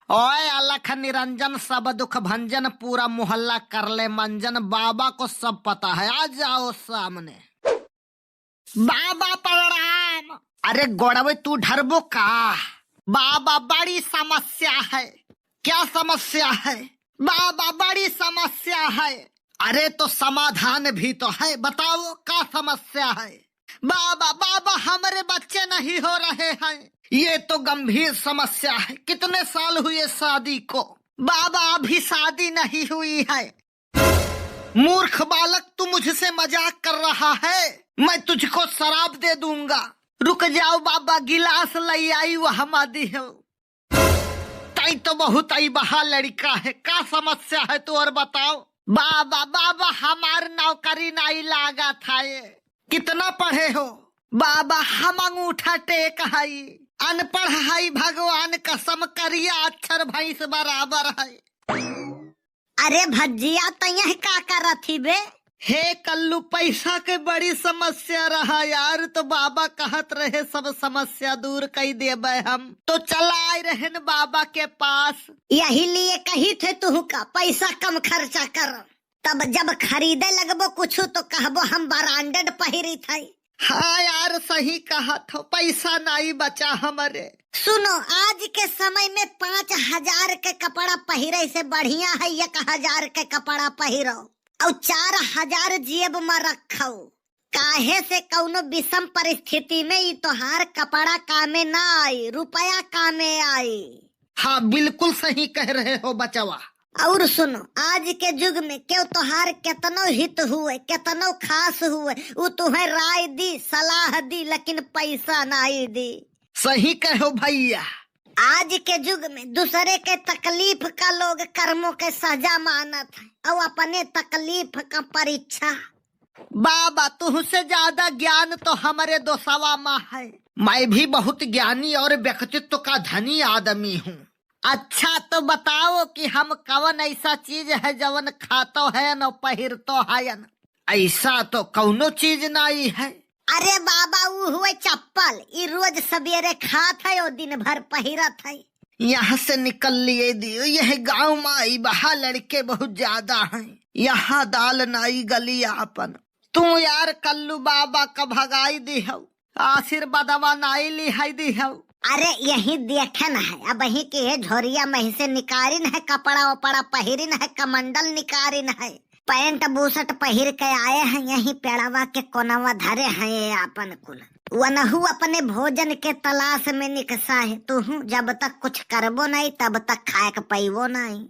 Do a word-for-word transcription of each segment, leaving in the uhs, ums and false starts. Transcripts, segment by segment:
ओए अलख निरंजन, सब दुख भंजन, पूरा मोहल्ला कर ले मंजन, बाबा को सब पता है, आ जाओ सामने। बाबा प्रणाम। अरे गोड़वे तू ढरबो का? बाबा बड़ी समस्या है। क्या समस्या है? बाबा बड़ी समस्या है। अरे तो समाधान भी तो है, बताओ का समस्या है? बाबा, बाबा, हमारे बच्चे नहीं हो रहे हैं, ये तो गंभीर समस्या है। कितने साल हुए शादी को? बाबा, अभी शादी नहीं हुई है। मूर्ख बालक, तू मुझसे मजाक कर रहा है? मैं तुझको शराब दे दूंगा। रुक जाओ बाबा, गिलास लई आई, वह हमा दिहो। तई तो बहुत अइबहा लड़का है, का समस्या है तोर बताओ? बाबा, बाबा, हमार नौकरी नाई लागत है। कितना पढ़े हो? बाबा, हम अंगूठा टेक हई, अनपढ़ हई, भगवान कसम, करिया अक्षर भैंस बराबर है। अरे भज्जिया, तैं यह का करत ही बे? हे कल्लू, पैसा के बड़ी समस्या रहा यार, तो बाबा कहत रहे सब समस्या दूर कई देबे हम, तो चल आए रहन बाबा के पास। यही लिए कही थे तुहू का पैसा कम खर्चा कर, तब जब खरीदे लगबो कुछ तो कहबो हम branded पहिरी थे। हाँ यार, सही कहत हो, पैसा नाई बचा हमरे। सुनो, आज के समय में पाँच हजार के कपड़ा पहिरे से बढ़िया है एक हजार के कपड़ा पहिरो, और चार हजार जेब में रखो। काहे से कौनो विषम परिस्थिति में ई तोहार कपड़ा कामे ना आई, रुपया कामे आई। हाँ, बिल्कुल सही कह रहे हो बचवा। और सुनो, आज के युग में केहू तोहार केतनो हित हुए, केतनो खास हुए, उ तुहें राय दी, सलाह दी, लेकिन पैसा नाई दी। सही कहो भैया। आज के युग में दूसरे के तकलीफ का लोग कर्मों के सजा मानत है और अपने तकलीफ का परीक्षा। बाबा, तुहसे ज्यादा ज्ञान तो हमरे दोसवा मा है। मैं भी बहुत ज्ञानी और व्यक्तित्व का धनी आदमी हूँ। अच्छा, तो बताओ कि हम कवन ऐसा चीज है जवन खातो है न पहिरतो है न? ऐसा तो कौनो चीज नाई है। अरे बाबा, ऊ हुए चप्पल, ई रोज सबेरे खात है और दिन भर पहिरत है। यहाँ से निकल लिए दियो, यह गाँव में अइबहा लड़के बहुत ज्यादा हैं। यहाँ दाल नाई गली आपन। तू यार कल्लू बाबा का भगाई दिहौ, आशीर्वादवा नाई लिहाई दिहौ। अरे यही देखन है, अबही के ये झोरिया मही से निकारिन है, कपड़ा वपड़ा पहिरिन है, कमंडल निकारिन है, पैंट बुशर्ट पहिर के आए हैं, यही पेड़वा के कोनवा धरे हैं ये आपन कुल। वनहू अपने भोजन के तलाश में निकसा है, तुहू जब तक कुछ करबो नहीं तब तक खाए के पइबो नहीं।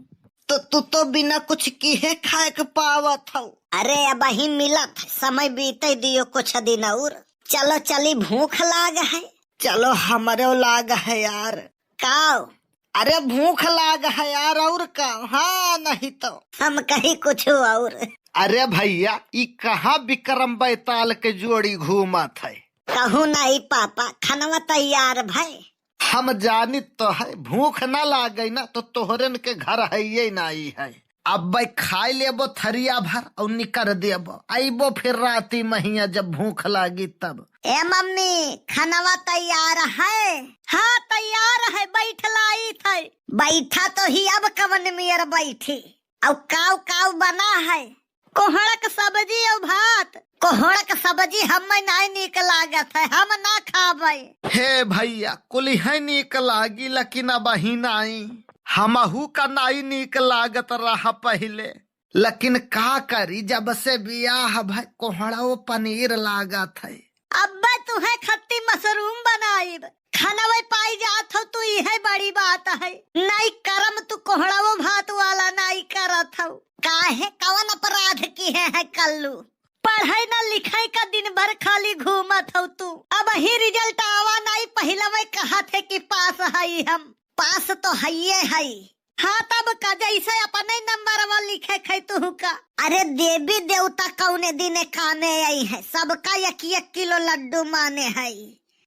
तो तू तो बिना कुछ किहे खाए के पावत हौ। अरे अबही मिलत है, समय बीते दियो कुछ दिन और। चलो चली, भूख लाग है। चलो हमरो लाग है यार। काव? अरे भूख लाग है यार, और का? हाँ, नहीं तो। हम कही कुछ और। अरे भैया, ई कहाँ विक्रम बैताल के जोड़ी घूमत है? कहूँ नहीं पापा, खनवा तैयार भय। हम जानित तो है, भूख ना लागे ना तो तोहरन के घर है ये नाई है। अब भाई खाए लेबो थरिया भर और निकर देबो, अइबो फिर राती महिया जब भूख लागी तब। ए मम्मी, खनवा तैयार है? हाँ तैयार है, बैठ लाई थे। बैठा तो ही, अब कवन मेर बैठी? और काव काव बना है? कोहड़क सब्जी और भात। कोहड़क सब्जी हमें नाई नीक लागत है, हम ना खाबे। हे भैया, कुलिहे नीक लागी, लेकिन अबही नाई। हमहू का नाई नीक लागत रहा पहिले, लेकिन का करी, जब से बियाह भय कोहड़ो पनीर लागत है। अब्बे तुहे खत्ती मशरूम बनाइब। खनवे पाई जात हौ तू, इहे बड़ी बात है। नाई करम तू कोहड़ाओ भात वाला नाई करत हौ। काहे, कवन अपराध किहे है कल्लू? पढ़े न लिखे का दिन भर खाली घूमत हौ तू। अबही result आवा नाई, पहिलवे कहत है कि पास हई हम। पास तो हइये हई। हाँ, तब का, जैसे अपने नंबरवा लिखे खै तुहू का। अरे, देवी देवता कौने दिने कामे आई है, सबका एक एक किलो लड्डू माने है।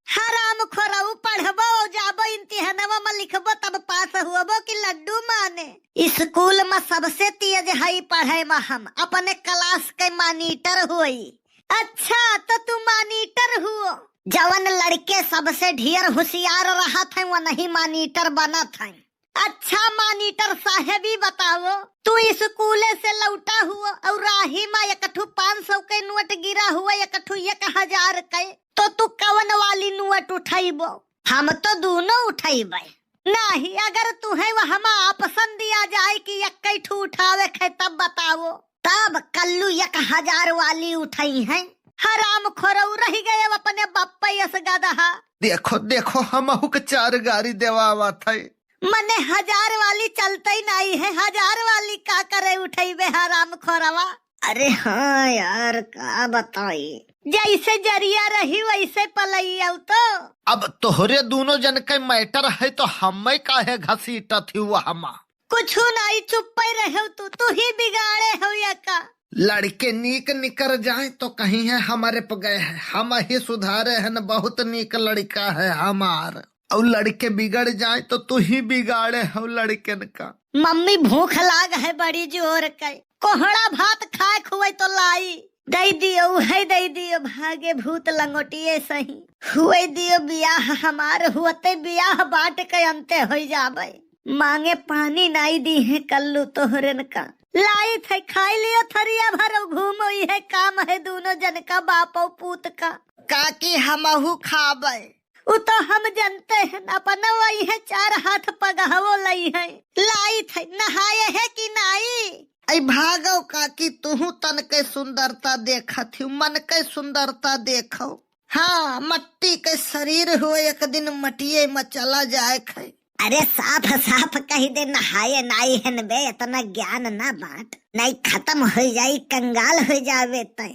हराम खोरऊ, पढ़बो जाबो, इम्तिहनवा में लिखबो, तब पास हुअबो कि लड्डू माने? स्कूल में सबसे तेज हई पढ़े में हम, अपने class के monitor होई। अच्छा, तो तू monitor हुओ? जवन लड़के सबसे ढेर होशियार रहत हैं, वो नहीं monitor बनत हैं। अच्छा मानीटर साहेब, ई बताओ, तू स्कूले से लौटा हुआ और राही मा एक ठू पाँच सौ के नोट गिरा हुआ, एक ठू एक हजार के, तो तू कवन वाली नोट उठैबो? हम तो दोनों उठैबे। नहीं, अगर तुहे वहमा option दिया जाए कि एक्कै ठू उठावे के, तब बताओ। तब कल्लू एक हजार वाली उठई है। हराम खोरऊ रह गए अपने बप्पे यस गदहा। देखो, देखो, हमहू के चार गारी देवावत है। मने हजार वाली चलतै नाई है, हजार वाली का करे उठैबे हराम खोरवा। अरे हाँ यार, का बताई, जैसे जरिया रही वैसे पलैया तो। अब तोहरे दोनों जन के matter है तो हमें काहे घसीटत ही वहमा? कुछु नाई, चुप्पे रहो तू, तू ही बिगाड़े हो या का? लड़के नीक निकर जाए तो कहीं है हमारे प गए है, हम ही सुधारे है न, बहुत नीक लड़का है हमार। और लड़के बिगड़ जाए तो तू ही बिगाड़े हो लड़कन का। मम्मी भूख लाग है बड़ी जोर के, कोहड़ा भात खाए खुए तो लाई। दई दियो, उहै दई दियो, भागे भूत लंगोटिए सही। हुए दियो बियाह हमार, हुअते बियाह बाट के अंते होई जाबे। मांगे पानी नाई दी है कल्लू तोहरेन का। लाई थे खाई लियो थरिया भरो घूमो, इहे काम है दोनों जन का बाप और पूत का। काकी हमहू खाबे। उ तो हम जनते हैं, अपना वही है चार हाथ पगहवो लई है। लाई थे नहाए है कि नाई? ऐ भागो काकी, तुहू तन के सुंदरता देखत ही, मन के सुंदरता देखो। हाँ, मट्टी के शरीर हो, एक दिन मटिए में चला जाए है। अरे साफ साफ कही दे, नहाए नाई हन बे, इतना ज्ञान ना बांट, नहीं खत्म हो जाई, कंगाल हो जावे तै।